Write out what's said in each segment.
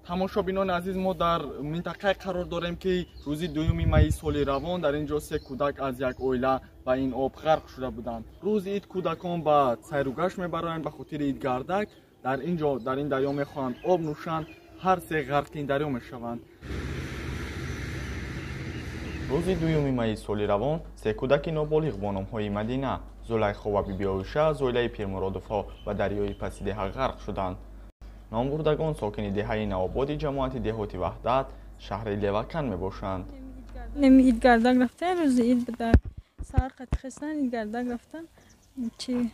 Тамошобинони азиз, мо дар минтақае қарор дорем, ки рӯзи 2 майи соли равон дар ин ҷо се кӯдак аз як оила ба ин об ғарқ шуда буданд. Рӯзи ид кӯдакон ба сайругашт мебароянд, ба хотири идгардак дар ин ҷо, дар ин дарё мехоҳанд об нӯшанд. Ҳар се ғарқи ин дарё мешаванд. Рӯзи 2 майи соли равон се кӯдаки ноболиғ бо номҳои Мадина, Зулайхо ва Бибиоиша аз оилаи Пирмуродовҳо ба дарёи паси деҳа ғарқ шуданд. Номбурдагон сокини деҳаи Навободи ҷамоати деҳоти Ваҳдат, шаҳри Левакан мебошанд. Неми идгардак рафтан, рӯзи ид буда, саҳар қати хестан, идгардак рафтан, чи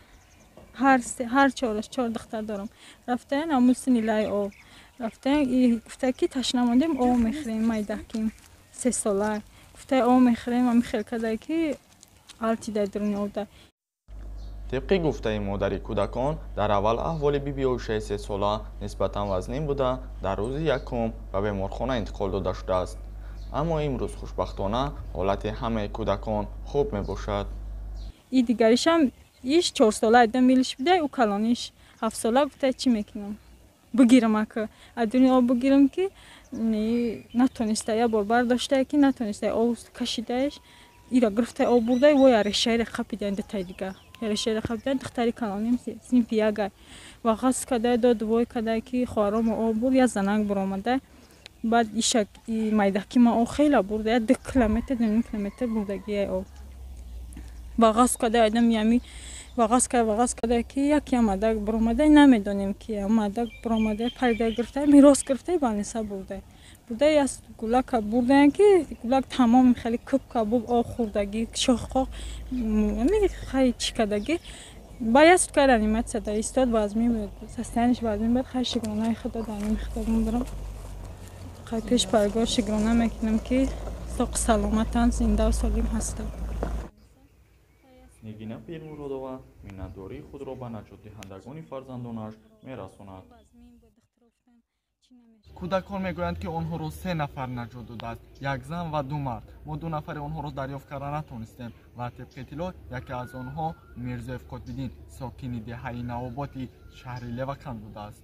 ҳар чораш, чор духтар дорам, рафтан аму сини лай об рафтан, гуфта ки ташна мондем, об мехӯрем. Майдаким 3 сола гуфта об мехӯрем, ами хел када ки ғалтида дуруни обда. Тибқи гуфтаи модари кӯдакон, дар аввал аҳволи Бибиоишаи 3сола нисбатан вазнин буда, дар рӯзи якум ба беморхона интиқол дода шудааст, аммо имрӯз хушбахтона ҳолати ҳамаи кӯдакон хуб мебошад. И дигаришам иш 4сола айда милиш буда, ӯ калониш 7сола. Гуфта чӣ мекунам, бигирам, ака аз дуни об бигирам, ки натониста, як бор бардоштае ки натониста, об кашидаеш, ира гирифта об бурда, воя решаира қапида, дутаи дигар решаира қапида. Духтари калоним синфи ягай ва ғасс кадай, дод вой кадай ки хоҳаромо об бурд, як занак буромада. Баъд ишак майдаки ма об хела бурда, як 2 километр, 2.5 километр бурдагиай об ва ғасс кадай, айдам ями вағаз кард, вағаз када ки яке омада буромада, намедонем ки омада буромада, парида гирифта, мирос гирифта, больница бурда, бурда яс гулака бурдаям ки гулак тамом хеле кӯб кабуб, об хӯрдагӣ, шохқоқ хай чӣ кардагӣ. Ба як сутка реаниматсия да истод, вазмин состояние ш вазмин бад. Хай, шукронаи худо, дар ин худо мебарам, хай пеш паргор шукрона мекунам, ки соқ саломатанд, зиндаву солим ҳастанд. Нигина Пирмуродова миннатдории худро ба наҷотдиҳандагони фарзандонаш мерасонад. Кӯдакон мегӯянд, ки онҳоро се нафар наҷот додааст: як зан ва ду мард. Мо ду нафари онҳоро дарёфт карда натонистем ва тибқи иттилоъ яке аз онҳо Мирзоев Қутбиддин, сокини деҳаи Навоботи шаҳри Леваканд будааст.